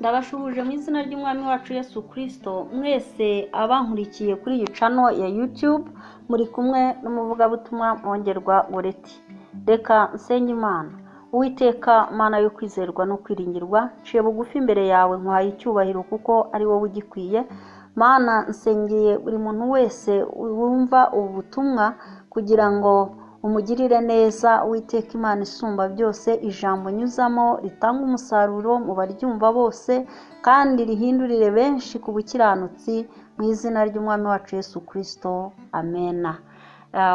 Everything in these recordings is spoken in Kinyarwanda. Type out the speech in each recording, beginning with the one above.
Ndabashuhuje mu izina ry'Umwami wacu Yesu Kristo, mwese abankurikiye kuri iyi channel ya YouTube, muri kumwe n'umuvugabutumwa Mwongerwa Goreti. Reka nsenge Imana. Uwiteka Mana yo kwizerwa no kwiringirwa, nciye bugufi imbere yawe, nkuhaye icyubahiro kuko ari wowe ugikwiye. Mana, nsengeye buri muntu wese wumva ubu butumwa kugira ngo umugirire neza. Uwiteka Imana isumba byose, ijambo nyuzamo ritanga umusaruro mu baryumva bose, kandi rihindurire benshi ku bukiranutsi, mu izina ry'Umwami wacu Yesu Kristo, amena.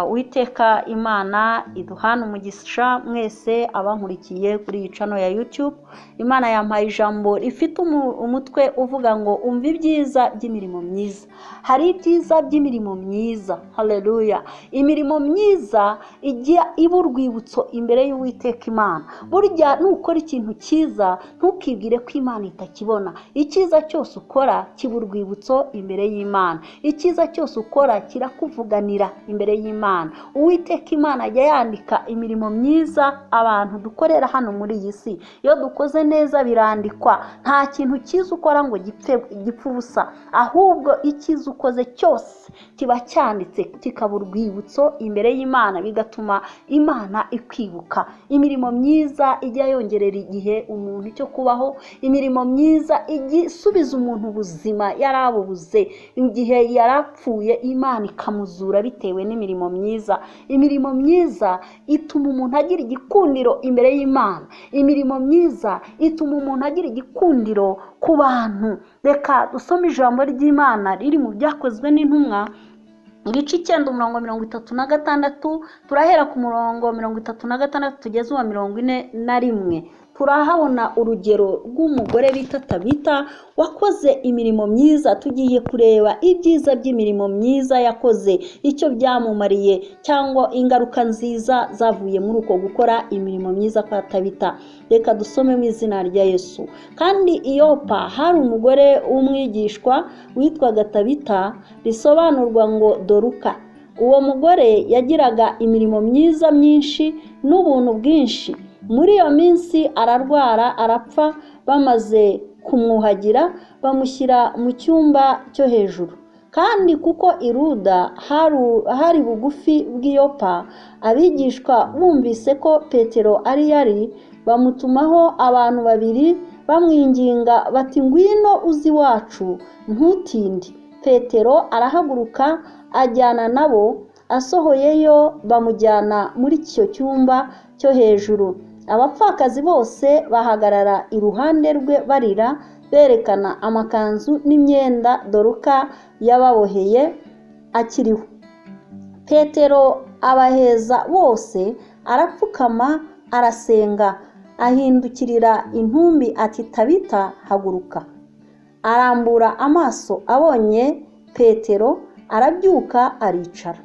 Uwiteka Imana iduhane umugisha mwese abankurikiye kuri iyi channel ya YouTube. Imana yampaye ijambo rifite umutwe uvuga ngo umva ibyiza by'imirimo myiza. Hari ibyiza by'imirimo myiza, haleluya. Imirimo myiza ijya iba urwibutso imbere y'Uwiteka Imana. Burya nukora ikintu cyiza, ntukibwire ko Imana itakibona. Icyiza cyose ukora kiba urwibutso imbere y'Imana. Icyiza cyose ukora kirakuvuganira imbere y'Imana. Uwiteka Imana ajya yandika imirimo myiza abantu dukorera hano muri iyi si. Iyo dukoze neza birandikwa. Nta kintu cyiza ukora ngo gipfe ubusa, ahubwo icyiza ukoze cyose kiba cyanditse, kikaba urwibutso imbere y'Imana, bigatuma Imana ikwibuka. Imirimo myiza ijya yongerera igihe umuntu cyo kubaho. Imirimo myiza ijya isubiza umuntu ubuzima yari abubuze igihe yari apfuye, Imana ikamuzura bitewe n'imirimo myiza. Imirimo myiza ituma umuntu agira igikundiro imbere y'Imana. Imirimo myiza ituma umuntu agira igikundiro ku bantu. Reka dusome ijambo ry'Imana riri mu Byakozwe n'Intumwa, ibice 9, umurongo 36. Turahera ku murongo 36 tugeze uwa 41. Turahabona urugero rw'umugore bita Tabita wakoze imirimo myiza. Tugiye kureba ibyiza by'imirimo myiza yakoze, icyo byamumariye cyangwa ingaruka nziza zavuye muri uko gukora imirimo myiza kwa Tabita. Reka dusome mu izina rya Yesu. Kandi i Yopa hari umugore w'umwigishwa witwaga Tabita, risobanurwa ngo Doruka. Uwo mugore yagiraga imirimo myiza myinshi n'ubuntu bwinshi. Muri iyo minsi ararwara arapfa. Bamaze kumwuhagira, bamushyira mu cyumba cyo hejuru. Kandi kuko i Luda hari bugufi bw'i Yopa, abigishwa bumvise ko Petero ari yari, bamutumaho abantu babiri bamwinginga bati: "Ngwino uze iwacu, ntutinde." Petero arahaguruka ajyana nabo. Asohoyeyo, bamujyana muri icyo cyumba cyo hejuru. Abapfakazi bose bahagarara iruhande rwe barira, berekana amakanzu n'imyenda Doruka yababoheye akiriho. Petero abaheza bose, arapfukama arasenga. Ahindukirira intumbi ati: "Tabita, haguruka." Arambura amaso, abonye Petero arabyuka aricara.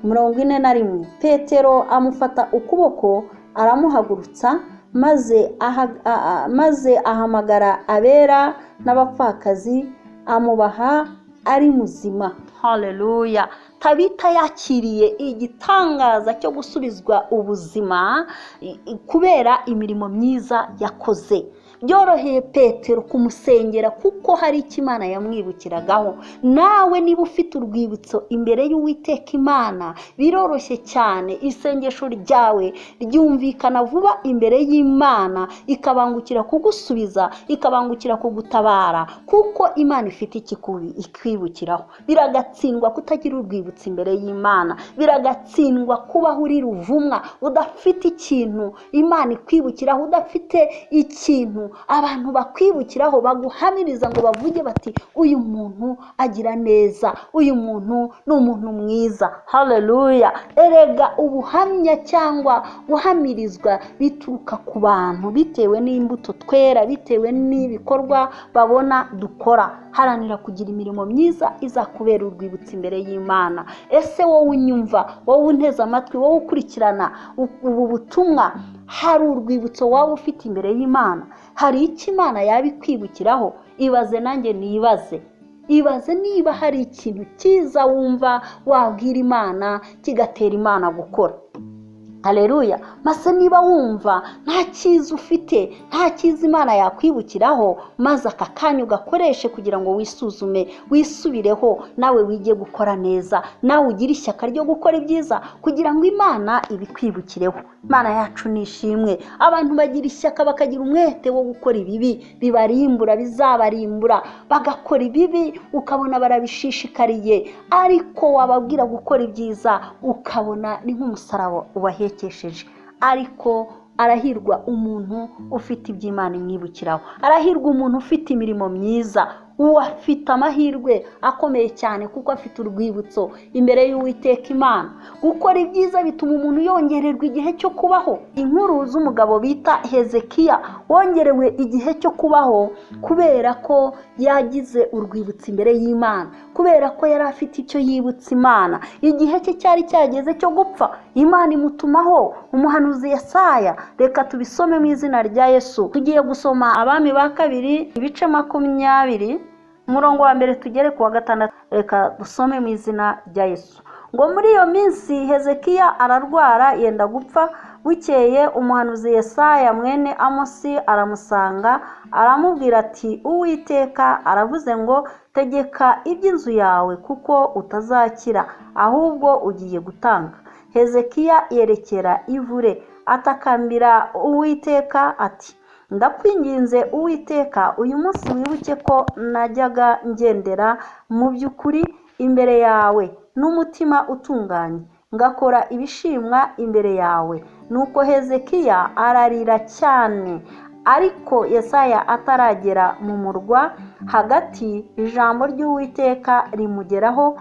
41, Petero amufata ukuboko aramuhagurutsa, maze ahamagara abera n'abapfakazi, amubaha ari muzima. Haleluya! Tabita yakiriye igitangaza cyo gusubizwa ubuzima kubera imirimo myiza yakoze. Byoroheye Petero kumusengera kuko hari icyo Imana yamwibukiragaho. Nawe niba ufite urwibutso imbere y'Uwiteka Imana, biroroshye cyane, isengesho ryawe ryumvikana vuba imbere y'Imana, ikabangukira kugusubiza, ikabangukira kugutabara, kuko Imana ifite ikwibukiraho. Biragatsindwa kutagira urwibutso imbere y'Imana. Biragatsindwa kubaho uri ruvumwa udafite ikintu Imana ikwibukiraho, udafite ikintu abantu bakwibukiraho, baguhamiriza ngo bavuge bati: "Uyu muntu agira neza, uyu muntu ni umuntu mwiza." Haleluya! Erega ubuhamya cyangwa guhamirizwa bituruka ku bantu bitewe n'imbuto twera, bitewe n'ibikorwa babona dukora. Haranira kugira imirimo myiza izakubera urwibutso imbere y'Imana. Ese wowe unyumva, wowe unteze amatwi, wowe ukurikirana ubu butumwa, hari urwibutso waba ufite imbere y'Imana? Hari icyo Imana yaba ikwibukiraho? Ibaze nanjye nibaze. Ibaze niba hari ikintu cyiza wumva wabwira Imana kigatera Imana gukora. Haleluya. Maze niba wumva nta cyiza ufite, nta cyiza Imana yakwibukiraho, maze aka kanya ugakoreshe kugira ngo wisuzume, wisubireho, nawe wige gukora neza, nawe ugire ishyaka ryo gukora ibyiza kugira ngo Imana ibikwibukireho. Imana yacu ni ishimwe. Abantu bagira ishyaka bakagira umwete wo gukora ibibi bibarimbura, bizabarimbura, bagakora ibibi ukabona barabishishikariye, ariko wababwira gukora ibyiza ukabona ni nk'umusaraba ubahekesheje. Ariko arahirwa umuntu ufite iby'Imana imwibukiraho, arahirwa umuntu ufite imirimo myiza, uwo afite amahirwe akomeye cyane kuko afite urwibutso imbere y'Uwiteka Imana. Gukora ibyiza bituma umuntu yongererwa igihe cyo kubaho. Inkuru z'umugabo bita Hezekiya wongerewe igihe cyo kubaho kubera ko yagize urwibutso imbere y'Imana, kubera ko yari afite icyo yibutsa Imana. Igihe cye cyari cyageze cyo gupfa, Imana imutumaho umuhanuzi Yesaya. Reka tubisome mu izina rya Yesu. Tugiye gusoma Abami ba Kabiri ibice 20, umurongo wa 1 tugere ku wa 6. Reka dusome mu izina rya Yesu. Ngo muri iyo minsi Hezekiya ararwara yenda gupfa. Bukeye umuhanuzi Yesaya mwene Amosi aramusanga, aramubwira ati: Uwiteka aravuze ngo tegeka iby'inzu yawe kuko utazakira, ahubwo ugiye gutanga. Hezekiya yerekera ivure, atakambira Uwiteka ati: Ndakwinginze Uwiteka, uyu munsi wibuke ko najyaga ngendera mu by'ukuri imbere yawe n'umutima utunganye, ngakora ibishimwa imbere yawe. Nuko Hezekiya ararira cyane. Ariko Yesaya ataragera mu murwa hagati, ijambo ry'Uwiteka rimugeraho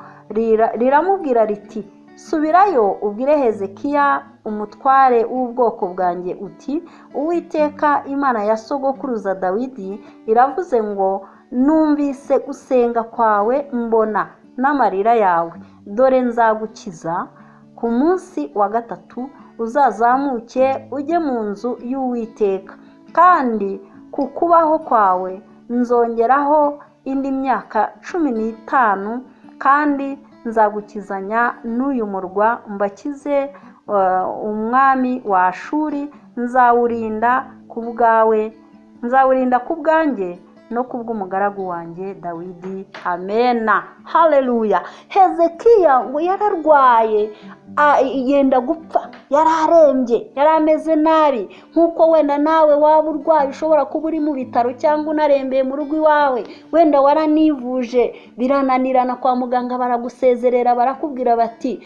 riramubwira riti: Subirayo ubwire Hezekiya umutware w'ubwoko bwanjye uti: Uwiteka Imana ya sogokuruza Dawidi iravuze ngo numvise gusenga kwawe, mbona n'amarira yawe, dore nzagukiza. Ku munsi wa 3 uzazamuke ujye mu nzu y'Uwiteka, kandi ku kubaho kwawe nzongeraho indi myaka 15, kandi nzagukizanya n'uyu murwa mbakize umwami wa Ashuri, nzawurinda ku bwawe, nzawurinda ku bwanjye no kubw'umugaragu wanjye Dawidi. Amena, haleluya. Hezekiya ngo yararwaye yenda gupfa, yararembye, yari ameze nabi, nk'uko wenda nawe waba urwaye, ushobora kuba uri mu bitaro cyangwa unarembeye mu rugo iwawe, wenda waranivuje birananirana, kwa muganga baragusezerera, barakubwira bati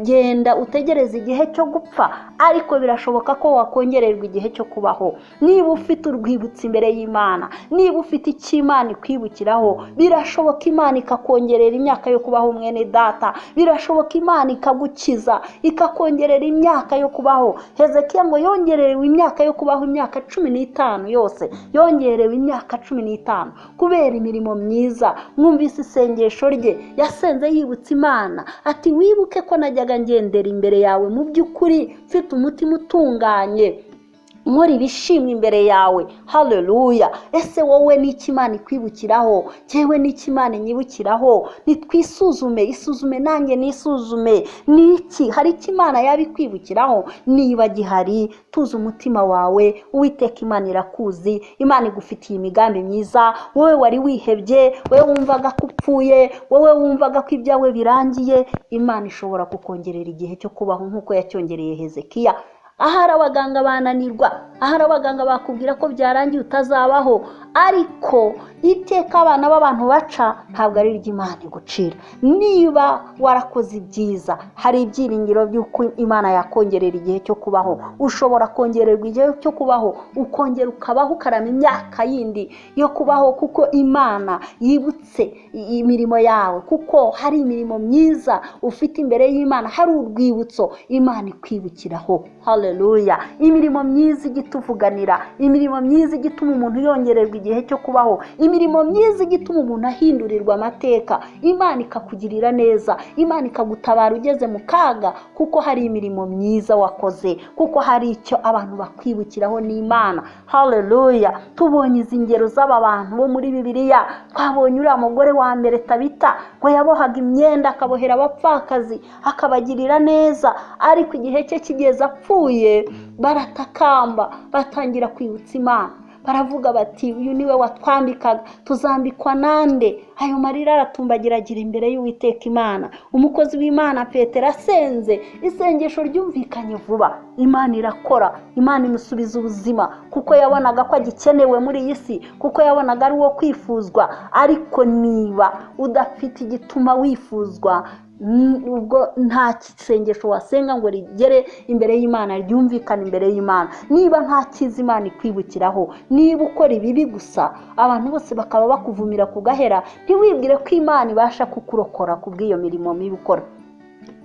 genda utegereze igihe cyo gupfa. Ariko birashoboka ko wakongererwa igihe cyo kubaho niba ufite urwibutso imbere y'Imana, niba ufite icyo Imana ikwibukiraho. Birashoboka Imana ikakongerera imyaka yo kubaho, mwene data. Birashoboka Imana ikagukiza, ikakongerera imyaka yo kubaho. Hezekiya ngo yongerewe imyaka yo kubaho, imyaka 15 yose, yongerewe imyaka 15 kubera imirimo myiza. Mwumvise isengesho rye, yasenze yibutsa Imana ati: wibuke ko najyaga ngendera imbere yawe mu by'ukuri mfite umutima utunganye, nkora ibishimwa imbere yawe. Haleluya. Ese wowe n'iki Imana ikwibukiraho? Jyewe n'iki Imana inyibukiraho? Nitwisuzume, isuzume nanjye nisuzume. Niki? Hari icyo Imana yabikwibukiraho? Niba gihari, tuza umutima wawe. Uwiteka Imana irakuzi, Imana igufitiye imigambi myiza. Wowe wari wihebye, wowe wumvaga ko upfuye, wowe wumvaga ko ibyawe birangiye, Imana ishobora kukongerera igihe cyo kubaho nk'uko yacyongereye Hezekiya. Ahari abaganga bananirwa, ahari abaganga bakubwira ko byarangiye utazabaho, ariko iteka abana b'abantu baca ntabwo ari iry'Imana igucira. Niba warakoze ibyiza, hari ibyiringiro by'uko Imana yakongerera igihe cyo kubaho. Ushobora kongererwa igihe cyo kubaho, ukongera ukabaho, ukarama imyaka yindi yo kubaho, kuko Imana yibutse imirimo yawe, kuko hari imirimo myiza ufite imbere y'Imana, hari urwibutso Imana ikwibukiraho. Haleluya! Imirimo myiza ijya ituvuganira, imirimo myiza ijya ituma umuntu yongererwa igihe cyo kubaho, imirimo myiza ijya ituma umuntu ahindurirwa amateka, Imana ikakugirira neza, Imana ikagutabara ugeze mu kaga, kuko hari imirimo myiza wakoze, kuko hari icyo abantu bakwibukiraho n'Imana. Haleluya! Tubonye izi ngero z'aba bantu bo muri Bibiliya. Twabonye uriya mugore wa mbere Tabita, ngo yabohaga imyenda akabohera abapfakazi akabagirira neza, ariko igihe cye kigeze apfuye baratakamba, batangira kwibutsa Imana, baravuga bati uyu niwe watwambikaga, tuzambikwa nande? Ayo marira aratumbagiragira imbere y'Uwiteka Imana. Umukozi w'Imana Petero asenze isengesho ryumvikanye vuba, Imana irakora, Imana imusubiza ubuzima, kuko yabonaga ko agikenewe muri iyi si, kuko yabonaga ari uwo kwifuzwa. Ariko niba udafite igituma wifuzwa, ubwo nta kisengesho wasenga ngo rigere imbere y'Imana, ryumvikane imbere y'Imana. Niba nta cyiza Imana ikwibukiraho, niba ukora ibibi gusa abantu bose bakaba bakuvumira ku gahera, ntiwibwire ko Imana ibasha kukurokora ku bw'iyo mirimo mibi ukora.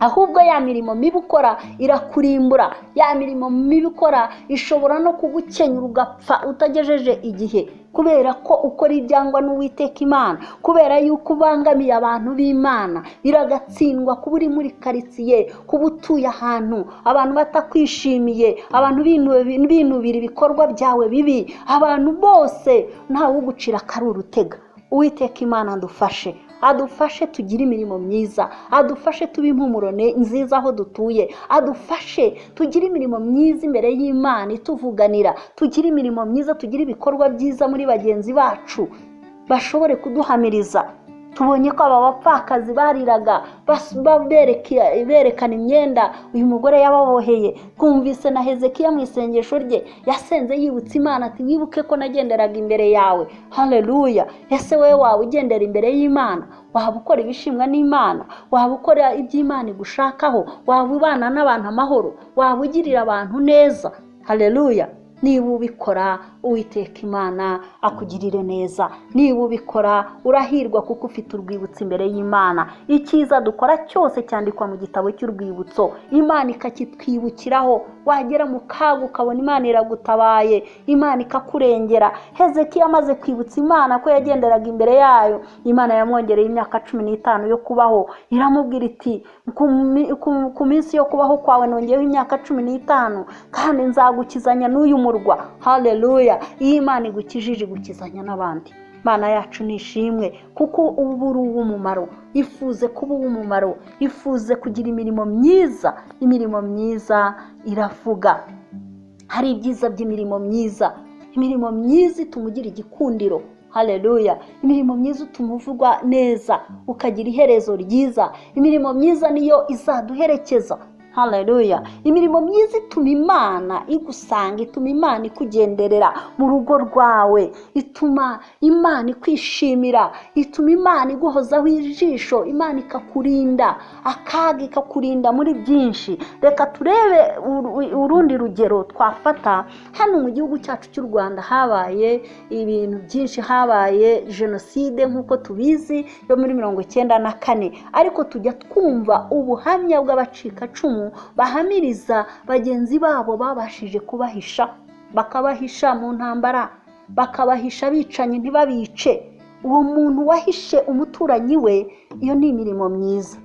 Ahubwo ya mirimo mibi ukora irakurimbura, ya mirimo mibi ukora ishobora no kugukenyura ugapfa utagejeje igihe, kubera ko ukora ibyangwa n'Uwiteka Imana, kubera yuko ubangamiye abantu b'Imana. Biragatsindwa kuba uri muri karitsiye, kuba utuye ahantu abantu batakwishimiye, abantu binubira ibikorwa byawe bibi, abantu bose ntawe ugucira akari urutega. Uwiteka Imana adufashe, adufashe tugire imirimo myiza, adufashe tube impumuro nziza aho dutuye, adufashe tugire imirimo myiza imbere y'Imana ituvuganira, tugire imirimo myiza, tugire ibikorwa byiza muri bagenzi bacu bashobore kuduhamiriza. Tubonye ko aba bapfakazi bariraga berekana imyenda uyu mugore yababoheye. Twumvise na Hezekiya mu isengesho rye yasenze yibutsa Imana ati wibuke ko nagenderaga imbere yawe. Haleluya! Ese wowe waba ugendera imbere y'Imana? Waba ukora ibishimwa n'Imana? Waba ukora iby'Imana igushakaho? Waba ubana n'abantu amahoro? Waba ugirira abantu neza? Haleluya! Niba ubikora, Uwiteka Imana akugirire neza. Niba ubikora urahirwa, kuko ufite urwibutso imbere y'Imana. Icyiza dukora cyose cyandikwa mu gitabo cy'urwibutso, Imana ikakitwibukiraho. Wagera mu kaga ukabona Imana iragutabaye, Imana ikakurengera. Hezekiya amaze kwibutsa Imana ko yagenderaga imbere yayo, Imana yamwongereye imyaka 15 yo kubaho. Iramubwira iti ku minsi yo kubaho kwawe nongeyeho imyaka 15, kandi nzagukizanya n'uyu murwa. Haleluya! Iyo Imana igukijije igukizanya n'abandi. Imana yacu nishimwe, kuko uba uri uw'umumaro. Ifuze kuba uw'umumaro, ifuze kugira imirimo myiza. Imirimo myiza iravuga. Hari ibyiza by'imirimo myiza. Imirimo myiza ituma ugira igikundiro. Haleluya! Imirimo myiza ituma uvugwa neza, ukagira iherezo ryiza. Imirimo myiza niyo izaduherekeza. Haleluya! Imirimo myiza ituma Imana igusanga, ituma Imana ikugenderera mu rugo rwawe, ituma Imana ikwishimira, ituma Imana iguhozaho ijisho, Imana ikakurinda akaga, ikakurinda muri byinshi. Reka turebe urundi rugero twafata. Hano mu gihugu cyacu cy'u Rwanda habaye ibintu byinshi, habaye jenoside nk'uko tubizi yo muri 94, ariko tujya twumva ubuhamya bw'abacikacumu bahamiriza bagenzi babo babashije kubahisha, bakabahisha mu ntambara, bakabahisha bicanyi ntibabice. Uwo muntu wahishe umuturanyi we, iyo ni imirimo myiza.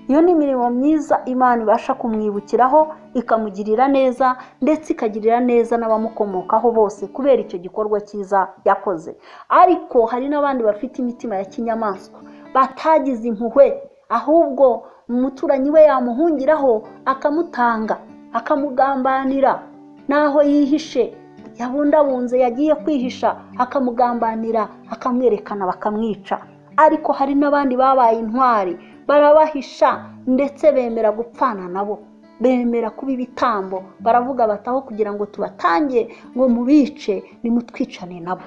Iyo ni imirimo myiza Imana ibasha kumwibukiraho, ikamugirira neza, ndetse ikagirira neza n'abamukomokaho bose kubera icyo gikorwa cyiza yakoze. Ariko hari n'abandi bafite imitima ya kinyamaswa, batagize impuhwe, ahubwo umuturanyi we yamuhungiraho akamutanga, akamugambanira, naho yihishe yabundabunze yagiye kwihisha akamugambanira, akamwerekana bakamwica. Ariko hari n'abandi babaye intwari, barabahisha ndetse bemera gupfana nabo, bemera kuba ibitambo, baravuga bataho kugira ngo tubatange ngo mubice, nimutwicane nabo.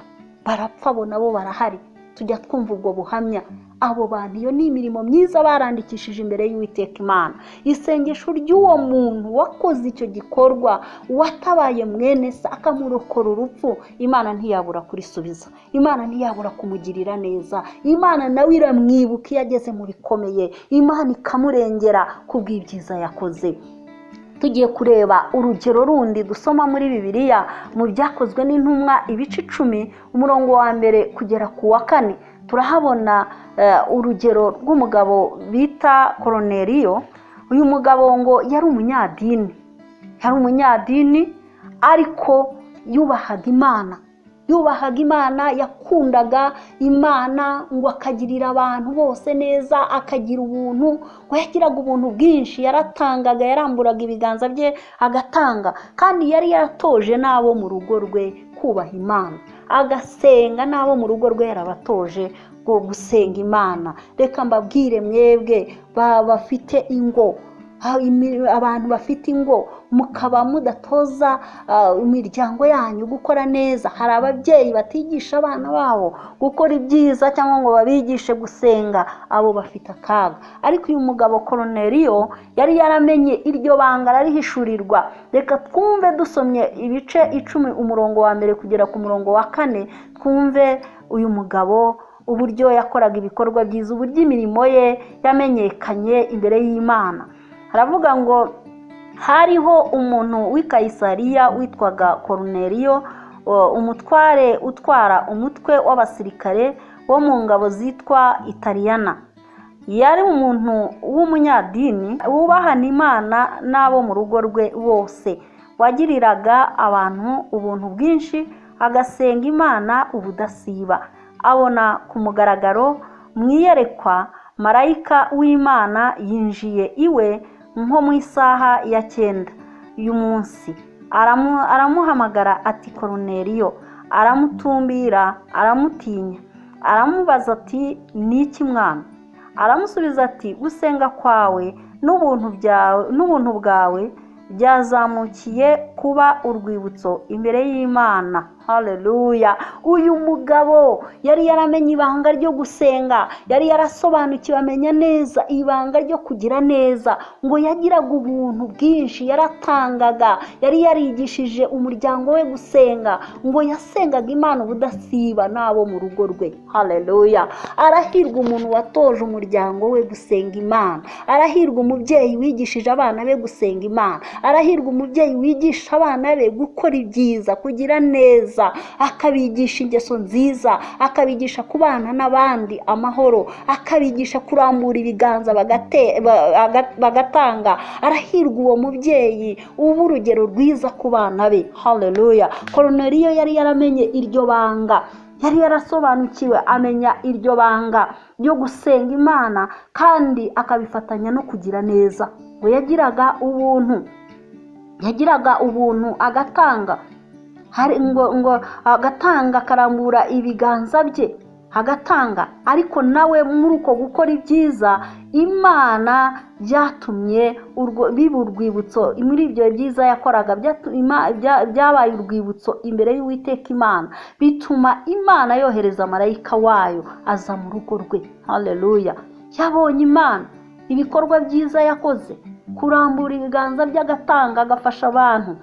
Barapfa, abo nabo barahari, tujya twumva ubwo buhamya. Abo bantu iyo ni imirimo myiza barandikishije imbere y'Uwiteka Imana. Isengesho ry'uwo muntu wakoze icyo gikorwa, watabaye mwene se akamurokora urupfu, Imana ntiyabura kurisubiza, Imana ntiyabura kumugirira neza, Imana nawe iramwibuka iyo ageze mu bikomeye, Imana ikamurengera kubw'ibyiza yakoze. Tugiye kureba urugero rundi dusoma muri Bibiliya mu Byakozwe n'Intumwa, ibice 10, umurongo wa 1 kugera ku wa 4. Turahabona urugero rw'umugabo bita Koroneliyo. Uyu mugabo ngo yari umunyadini, yari umunyadini ariko yubahaga Imana, yubahaga Imana, yakundaga Imana, ngo akagirira abantu bose neza, akagira ubuntu, ngo yagiraga ubuntu bwinshi, yaratangaga, yaramburaga ibiganza bye agatanga, kandi yari yaratoje n'abo mu rugo rwe kubaha Imana, agasenga n'abo mu rugo rwe yarabatoje ngo gusenga Imana. Reka mbabwire mwebwe bafite ingo, abantu bafite ingo mukaba mudatoza imiryango yanyu gukora neza. Hari ababyeyi batigisha abana babo gukora ibyiza cyangwa ngo babigishe gusenga, abo bafite akaga. Ariko uyu mugabo Koroneliyo yari yaramenye iryo banga, ararihishurirwa. Reka twumve dusomye ibice 10, umurongo wa 1 kugera ku murongo wa 4, twumve uyu mugabo uburyo yakoraga ibikorwa byiza, uburyo imirimo ye yamenyekanye imbere y'Imana. Haravuga ngo hariho umuntu w'i Kayisariya witwaga Koroneliyo, umutware utwara umutwe w'abasirikare wo mu ngabo zitwa Italiyana. Yari umuntu w'umunyadini wubahana Imana n'abo mu rugo rwe bose, wagiriraga abantu ubuntu bwinshi, agasenga Imana ubudasiba. Abona ku mugaragaro mu iyerekwa marayika w'Imana yinjiye iwe nko mu isaha ya 9 y'umunsi, aramuhamagara ati Koroneliyo. Aramutumbira, aramutinya, aramubaza ati ni iki mwami? Aramusubiza ati gusenga kwawe n'ubuntu bwawe byazamukiye kuba urwibutso imbere y'Imana. Haleluya! Uyu mugabo yari yaramenye ibanga ryo gusenga, yari yarasobanukiwe amenya neza ibanga ryo kugira neza, ngo yagiraga ubuntu bwinshi, yaratangaga, yari yarigishije umuryango we gusenga, ngo yasengaga Imana ubudasiba n'abo mu rugo rwe. Haleluya! Arahirwa umuntu watoje umuryango we gusenga Imana, arahirwa umubyeyi wigishije abana be gusenga Imana, arahirwa umubyeyi wigisha abana be gukora ibyiza, kugira neza, akabigisha ingeso nziza, akabigisha kubana n'abandi amahoro, akabigisha kurambura ibiganza bagatanga. Arahirwa uwo mubyeyi uba urugero rwiza ku bana be. Haleluya! Koroneliyo yari yaramenye iryo banga, yari yarasobanukiwe amenya iryo banga ryo gusenga Imana, kandi akabifatanya no kugira neza. Ngo yagiraga ubuntu, yagiraga ubuntu agatanga, hari ngo agatanga, akarambura ibiganza bye agatanga. Ariko nawe muri uko gukora ibyiza, Imana byatumye biba urwibutso. Muri ibyo byiza yakoraga byabaye urwibutso imbere y'Uwiteka Imana, bituma Imana yohereza marayika wayo aza mu rugo rwe. Haleluya! Yabonye Imana ibikorwa byiza yakoze, kurambura ibiganza bye agatanga, agafasha abantu,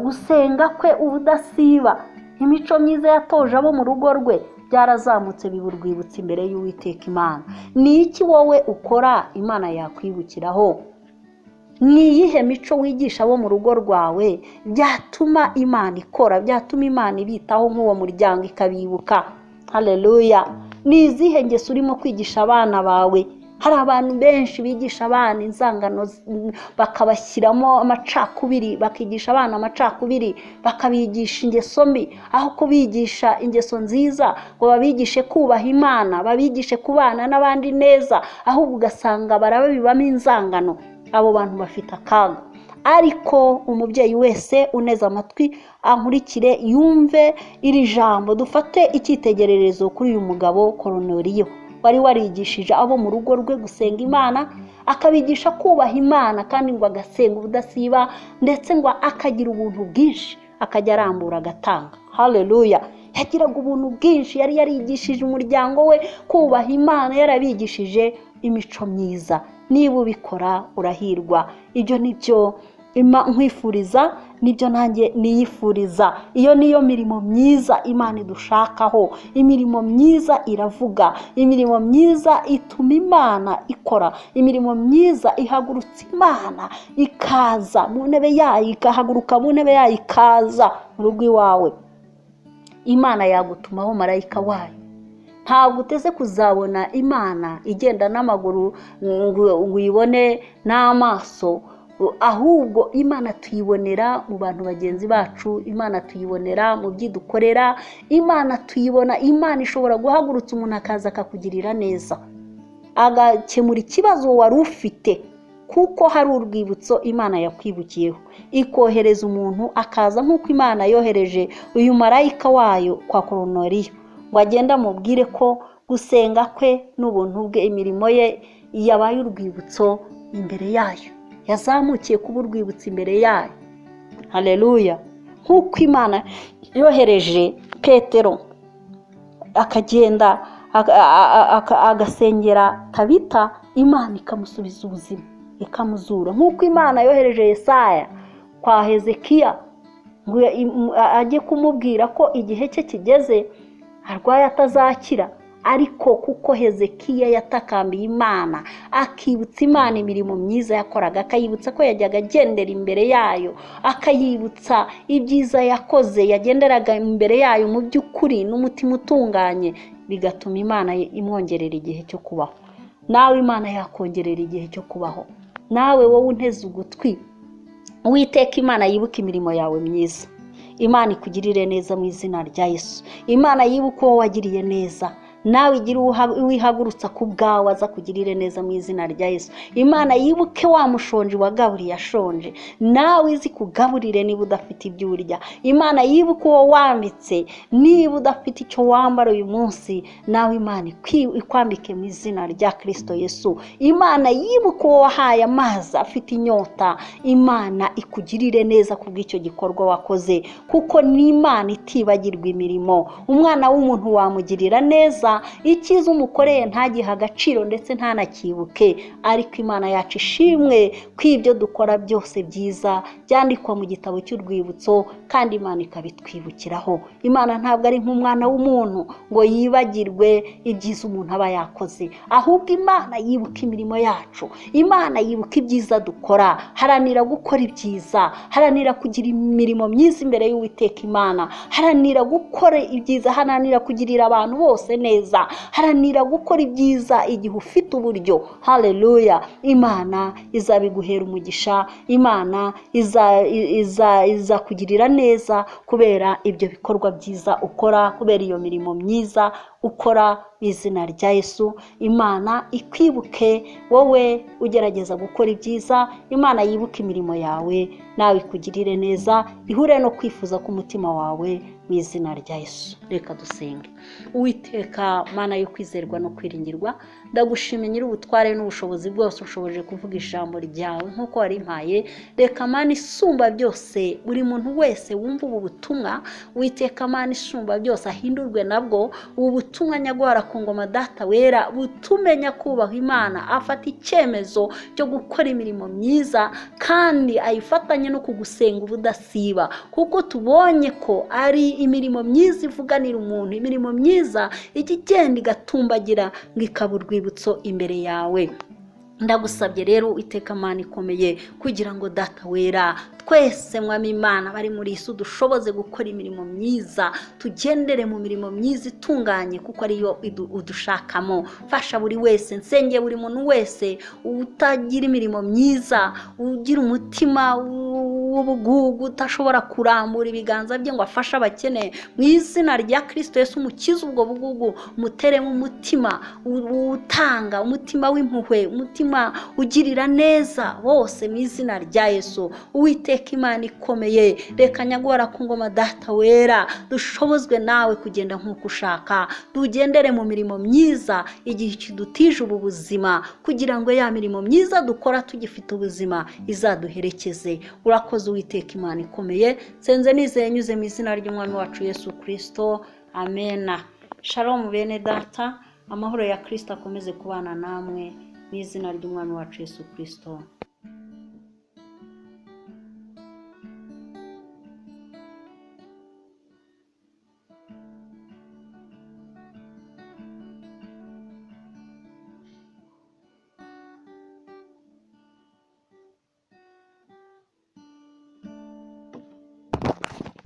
gusenga kwe ubudasiba, imico myiza yatoje abo mu rugo rwe, byarazamutse biba urwibutso imbere y'Uwiteka Imana. Ni iki wowe ukora Imana yakwibukiraho? Ni iyihe mico wigisha abo mu rugo rwawe byatuma Imana ikora, byatuma Imana ibitaho nk'uwo muryango ikabibuka? Haleluya! Ni izihe ngeso urimo kwigisha abana bawe? Hari abantu benshi bigisha abana inzangano, bakabashyiramo amacakubiri, bakigisha abana amacakubiri, bakabigisha ingeso mbi aho kubigisha ingeso nziza, ngo babigishe kubaha Imana, babigishe kubana n'abandi neza, ahubwo ugasanga barabibamo inzangano. Abo bantu bafite akaga. Ariko umubyeyi wese uneze amatwi ankurikire yumve iri jambo, dufate icyitegererezo kuri uyu mugabo Koroneliyo wari warigishije abo mu rugo rwe gusenga Imana, akabigisha kubaha Imana, kandi ngo agasenga ubudasiba, ndetse ngo akagira ubuntu bwinshi, akajya arambura agatanga. Haleluya! Yagiraga ubuntu bwinshi, yari yarigishije umuryango we kubaha Imana, yarabigishije imico myiza. Niba ubikora urahirwa. Ibyo ni byo Nkwifuriza nibyo nanjye niyifuriza. Iyo niyo mirimo myiza Imana idushakaho. Imirimo myiza iravuga, imirimo myiza ituma Imana ikora, imirimo myiza ihagurutsa Imana ikaza mu ntebe yayo, ikahaguruka mu ntebe yayo ikaza mu rugo iwawe. Imana yagutumaho marayika wayo. Ntabwo uteze kuzabona Imana igenda n'amaguru ngo uyibone n'amaso, ahubwo Imana tuyibonera mu bantu bagenzi bacu, Imana tuyibonera mu byidukorera, Imana tuyibona. Imana ishobora guhagurutsa umuntu akaza akakugirira neza, agakemura ikibazo wari ufite, kuko hari urwibutso Imana yakwibukiyeho, ikohereza umuntu akaza nk'uko Imana yohereje uyu marayika wayo kwa Koruneliyo ngo agende amubwire ko gusenga kwe n'ubuntu bwe, imirimo ye yabaye urwibutso imbere yayo, yazamukiye kuba urwibutso imbere yayo. Haleluya! Nk'uko Imana yohereje Petero akagenda agasengera Tabita, Imana ikamusubiza ubuzima, ikamuzura. Nk'uko Imana yohereje Yesaya kwa Hezekiya ngo ajye kumubwira ko igihe cye kigeze arwaye atazakira, ariko kuko Hezekiya yatakambiye Imana, akibutsa Imana imirimo myiza yakoraga, akayibutsa ko yajyaga agendera imbere yayo, akayibutsa ibyiza yakoze, yagenderaga imbere yayo mu by'ukuri n'umutima utunganye, bigatuma Imana imwongerera igihe cyo kubaho. Nawe Imana yakongerera igihe cyo kubaho. Nawe wowe unteze ugutwi, Uwiteka Imana yibuke imirimo yawe myiza. Imana ikugirire neza mu izina rya Yesu. Imana yibuke uwo wagiriye neza, nawe igira uwihagurutsa ku bwawe aza kugirire neza mu izina rya Yesu. Imana yibuke wa mushonji wagaburiye ashonje, nawe izi kugaburire niba udafite ibyo urya. Imana yibuke uwo wambitse, niba udafite icyo wambara uyu munsi, nawe Imana ikwambike mu izina rya Kristo Yesu. Imana yibuke uwo wahaye amazi afite inyota, Imana ikugirire neza kubw'icyo gikorwa wakoze, kuko ni Imana itibagirwa imirimo. Umwana w'umuntu wamugirira neza, icyiza umukoreye ntagihe agaciro ndetse ntanakibuke, ariko Imana yacu ishimwe ko ibyo dukora byose byiza byandikwa mu gitabo cy'urwibutso, kandi Imana ikabitwibukiraho. Imana ntabwo ari nk'umwana w'umuntu ngo yibagirwe ibyiza umuntu aba yakoze, ahubwo Imana yibuka imirimo yacu, Imana yibuka ibyiza dukora. Haranira gukora ibyiza, haranira kugira imirimo myiza imbere y'Uwiteka Imana, haranira gukora ibyiza, haranira kugirira abantu bose neza, haranira gukora ibyiza igihe ufite uburyo. Haleluya! Imana izabiguhera umugisha, Imana izakugirira neza kubera ibyo bikorwa byiza ukora, kubera iyo mirimo myiza ukora mu izina rya Yesu. Imana ikwibuke wowe ugerageza gukora ibyiza, Imana yibuke imirimo yawe, nawe ikugirire neza, ihure no kwifuza k'umutima wawe mu izina rya Yesu. Reka dusenge. Uwiteka Mana yo kwizerwa no kwiringirwa, ndagushimye nyir'ubutware n'ubushobozi bwose ushoboje kuvuga ijambo ryawe nk'uko warimpaye. Reka Mana isumba byose buri muntu wese wumva ubu butumwa, Uwiteka Mana isumba byose ahindurwe nabwo. Ubu butumwa nyagwara ku ngoma Data wera butumenya kubaha Imana, afata icyemezo cyo gukora imirimo myiza kandi ayifatanye no kugusenga ubudasiba, kuko tubonye ko ari imirimo myiza ivuganira umuntu, imirimo myiza ijya igenda igatumbagira ngo ikaba urwibutso imbere yawe. Ndagusabye rero Iteka Mana ikomeye, kugira ngo Data wera twese Mwami Imana bari muri isi dushoboze gukora imirimo myiza, tugendere mu mirimo myiza itunganye, kuko ariyo udushakamo. Fasha buri wese, nsenge buri muntu wese utagira imirimo myiza, ugira umutima w'ubugugu, utashobora kurambura ibiganza bye ngo afashe abakene, mu izina rya Kristo Yesu umukize ubwo bugugu, umuteremo umutima utanga, umutima w'impuhwe, umutima ugirira neza bose mu izina rya Yesu. Uwiteka Imana ikomeye, reka nyagora ku ngoma Data wera dushobozwe nawe kugenda nk'uko ushaka, tugendere mu mirimo myiza igihe kidutije ubu buzima, kugira ngo ya mirimo myiza dukora tugifite ubuzima izaduherekeze. Urakoze Uwiteka Imana ikomeye, nsenze nizeye nyuze mu izina ry'Umwami wacu Yesu Kristo, amena. Shalom bene Data, amahoro ya Kristo akomeze kubana namwe mu izina ry'Umwami wacu Yesu Kristo.